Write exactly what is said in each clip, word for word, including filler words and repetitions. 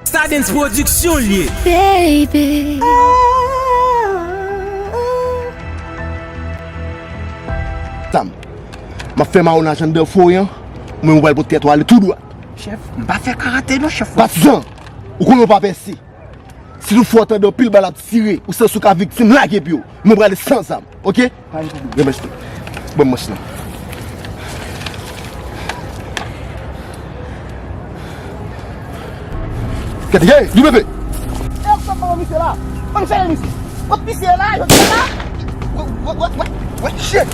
Stardens Production l ye. Baby. Sam, m ap fè mawonaj anndan foye an, mwen mwen pral pote tèt ou ale tou dwat. Chèf, m pa fè karate non, chèf. Patizan, ou konnen w pa pèse. Si toutfwa w tande yon pil bal ap tire, ou santi w ka viktim, lage pye w. Mwen prale san zam, oke? Pa gen pwoblèm. Ban m manch lan. Ban m manch lan. Gade, hey, W P! Hey, w sot kòman misye la? Ban m sere misye. Kot misye la? Yo di la? Wè, wè, wè, wè, wè, shit!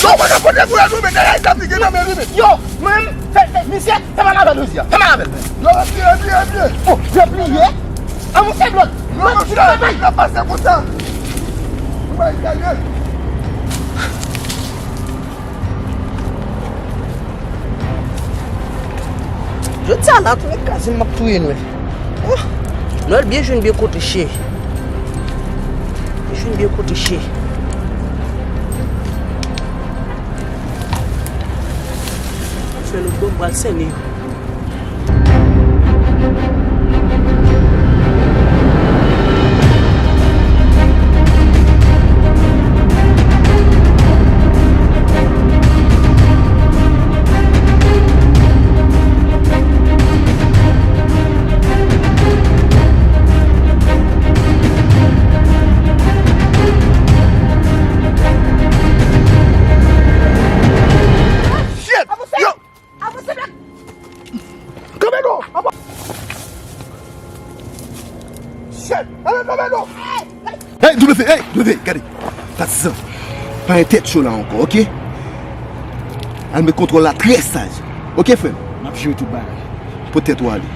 Yo, mwen ka pote kou la tou, men dèyè sa piye nan men li, men. Yo, mwen, fè, fè, misye, fè mal avè l, Rosia. Fè mal avè l, men. Yo, repliye, repliye, repliye. Oh, repliye? An, misye blòk. Yo, mwen, misye, mwen, mwen, mwen pase konsa. Mwen, mwen, mwen. Jodi a la, tou nèg kraze m, m ap touye Nwèl. Oh, Nwèl byen jwenn byen kote cheri. Byen jwenn byen kote cheri. Fè lòt bò, m pral sène yo. Shit! Yo! Avanse, Black! Kanpe non! Avan-, shit! Kanpe, kanpe non! Hey, W P, hey, W P, gade. Patizan, pa gen tèt cho la ankò, oke? Al met kontwòl la trè saj. Oke, frè m? M ap jere tout bagay. Pote tèt ou ale.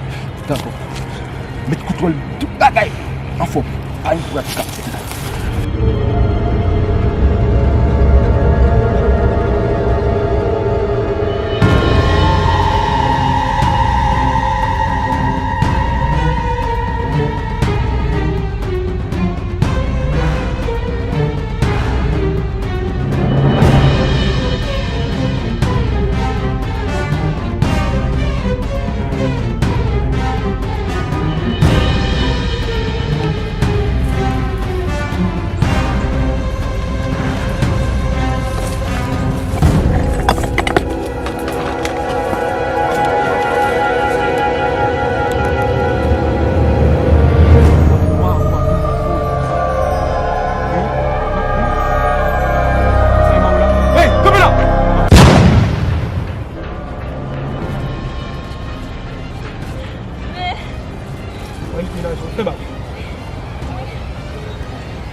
Dakò. Met kontwòl tout bagay anfòm. Pa gen pou rate k ap fèt la.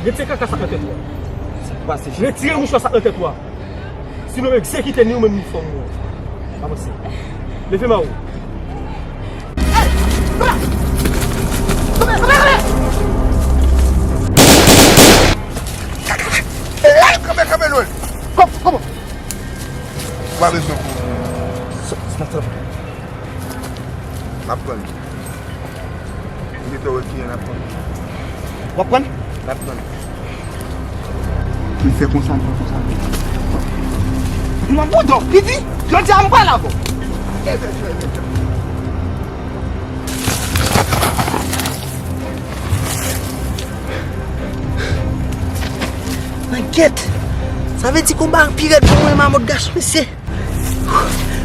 Retire kaka sa nan tèt ou a. Sa k pase, chèf? Retire mouchwa sa nan tèt ou a. Sinon, m egzekite ni ou menm ni fanm ou an. Avanse. Leve men w. Kanpe, kanpe, Nwèl. Kòman? Ou pa bezwen kouri. Sa, sa, sa. M ap pran li. Li te wè ki n ap pran li. W ap pran l? N ap pran li. Li fè konsa, li fè konsa. Li nan bouda w. Li di, jodi a m pral avè w. Nan gyèt. Sa vle di konba a pi rèd pou mwen, mamòt gason, mesye.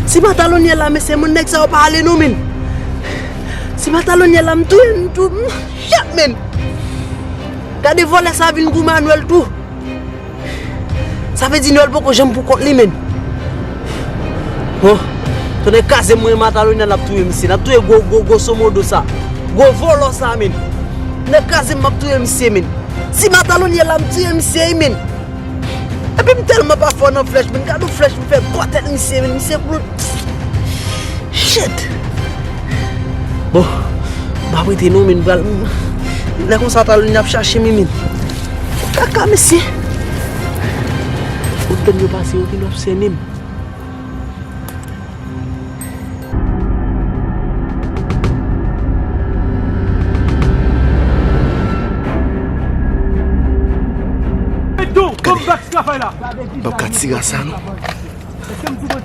Si Matalonyè la, mesye, moun nèg sa yo pa ale non, men. Si Matalonyè la, m touye, m tou, m, shit, men. Gade vòlè sa vin goumen a Nwèl tou. Sa vle di Nwèl poko janm pou kont li, men. Oh, tonnè kraze m, mwen Matalonyè n ap touye misye. N ap touye gwo, gwo, gwo somodo sa. Gwo vòlò sa, men. Tonnè kraze m, m ap touye misye, men. Si Matalonyè la, m touye misye, wi, men. Epi m tèlman pa fò nan flèch, men. Gade yon flèch m fè bò tèt misye, men. Misye blòk. Shit! Bon, m ap rete non, men, m pral, lè konsa Matalonyè ap chache m, men. Kaka, mesye. Ou tande yo pase, yo vin obsène m. Gade. Bon, m pa ka tire a sa, non.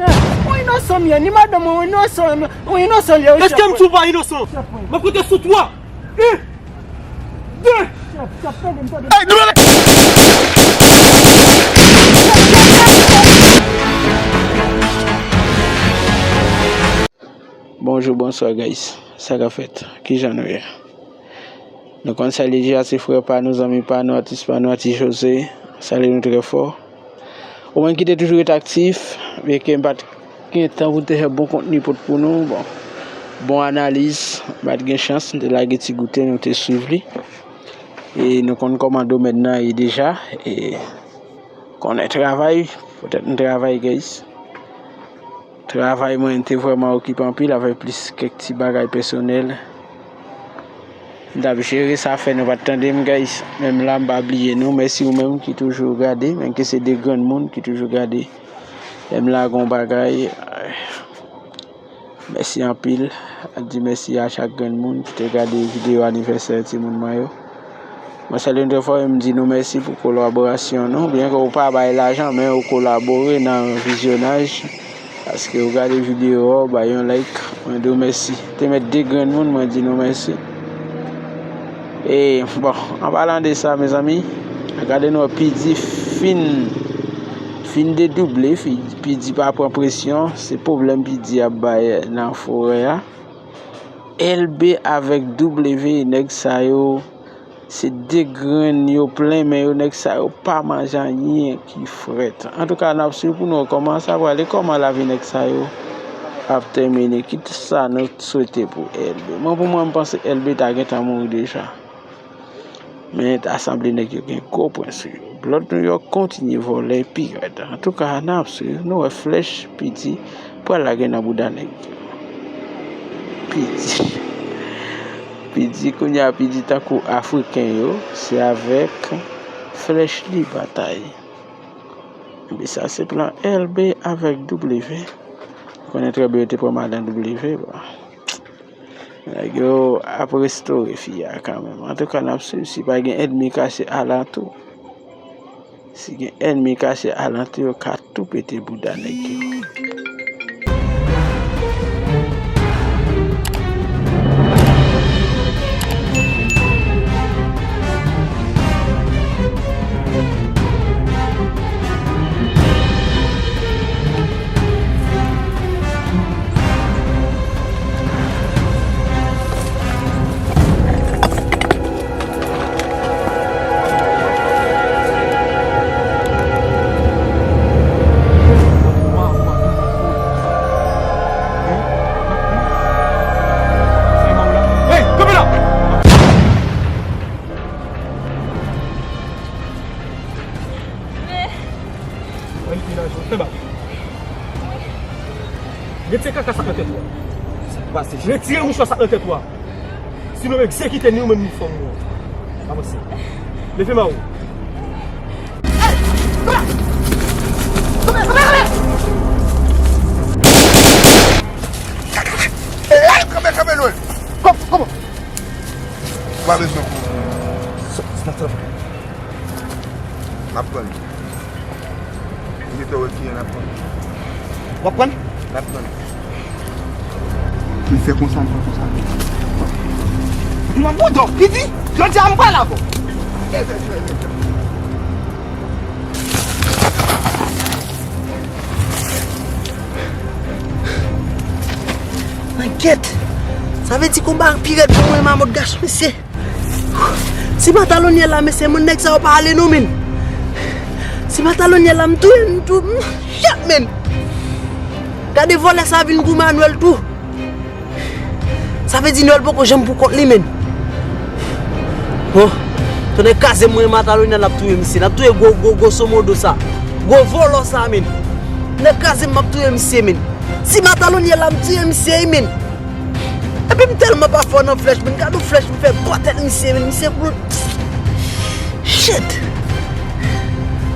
chèf. Ou inosan m ye, ni madanm mwen, ou inosan, ou inosan li ye, wi, chèf. Èske m sou pa inosan? Chèf, wi. M ap konte sou twa. Chèf, chèf, tande m, tande m. Ey, nou Bonjou, bonswa, guys. Sa k ap fèt? Kijan nou ye? Nou konn salye deja, se frè pa nou, zanmi pa nou, atis pa nou, atis Jose. Salye nou trè fò. Ou menm ki te toujou ret aktif, byenke m pa t gen tan pou m te fè bon kontni pot pou nou, bon, bon analiz, m pa t gen chans, m te lage ti goute, nou te swiv li. E nou konn kòman domèn nan ye deja, e konnen travay, poutèt m travay, guys. Travay mwen te vrèman okipe anpil avèk plis kèk ti bagay pèsonèl. M t ap jere sa fè nou pa t tande m, guys. Menm la, m pa bliye nou. Mèsi ou menm ki toujou gade, menm ke se de grenn moun ki toujou gade. Lè m lage yon bagay, mèsi anpil. Di mèsi a chak grenn moun ki te gade videyo anivèsè timoun mwen yo. Mwen salye nou trè fò e m di nou mèsi pou kolaborasyon nou. Byenke w pa bay lajan, men ou kolabore nan vizyonaj. Paske ou gade videyo a, ou bay yon like, mwen di w mèsi. Te mèt de grenn moun, mwen di nou mèsi. E, bon, an palan de sa, mezanmi, gade nou, Piddy fin, fin dedouble, fi- Piddy pa pran presyon, se pwoblèm Piddy ap bay nan forè a. L B avèk W, nèg sa yo, se de grenn yo plen men yo, nèg sa yo pa manje anyen ki frèt. Antouka, n ap swiv pou nou wè kòman sa prale, kòman lavi nèg sa yo ap tèmine. Kisa nou swete pou L B? Mwen, pou mwen, m panse L B ta gentan mouri deja. Men ta sanble nèg yo gen gwo pwen sou yo. Blòd Nouyòk kontinye vòlè pi rèd. Antouka, n ap swiv. Nou wè flèch Piddy pral lage nan bouda nèg yo. Piddy. Piddy, kounye a, Piddy tankou Afriken yo, se avèk flèch li batay. Epi sa se plan L B avèk W. Ou konnen trè byen yo te pran madan W, bon. Nèg yo ap restore fi a kanmenm. Antouka, n ap swiv si pa gen ènmi kache alantou. Si gen ènmi kache alantou, yo ka tou pete bouda nèg yo. Hey, kanpe la! Men. Mwen li nan jou. Fè bak. Retire kaka sa nan tèt ou a. Sa k pase? Retire mouchwa sa nan tèt ou a. Sinon m egzekite ni ou menm ni fanm ou an. Avanse. Leve men ou. Kanpe, kanpe, Noël. Kòman? Ou pa bezwen pou... N ap pran li. Ou gentan wè kijan n ap pran li. W ap pran l? N ap pran li. Li fè konsa, m fè konsa. Li nan bouda w, Piddy. Jodi a, m pral avè w. Nan gyèt. Sa vle di konba a pi rèd pou mwen, mamòt gason, mesye. Si Matalonyè la, mesye, moun nèg sa yo pa ale non, men. Si Matalonyè la, m touye, m tou, m, shit, men. Gade vòlè sa vin goumen a Nwèl tou. Sa vle di Nwèl poko janm pou kont li, men. Bon, tonnè kraze m, mwen, Matalonyè n ap touye misye. N ap touye gwo, gwo, gwosomodo sa. Gwo vòlò sa, men. Tonnè kraze m, m ap touye misye, men. Si Matalonyè la, m touye misye, men. Epi m tèlman pa fò nan flèch, men gade yon flèch m fè bò tèt misye, men misye pou... Shit!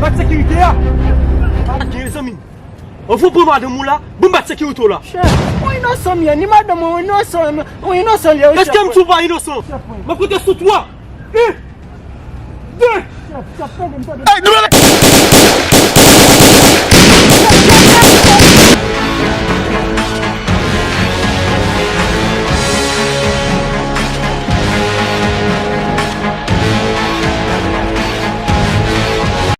Bat sekirite a. Gen zanmi. Anvan pran madanm ou la, bon bat sekirite w la. Chèf, ou inosan m ye, ni madanm mwen, ou inosan, ou inosan li ye, wi, chèf. Èske m tou pa inosan? Chèf, wi. M ap konte sou twa. Ey! Chèf, chèf, tande m, tande m. Ey, nou la!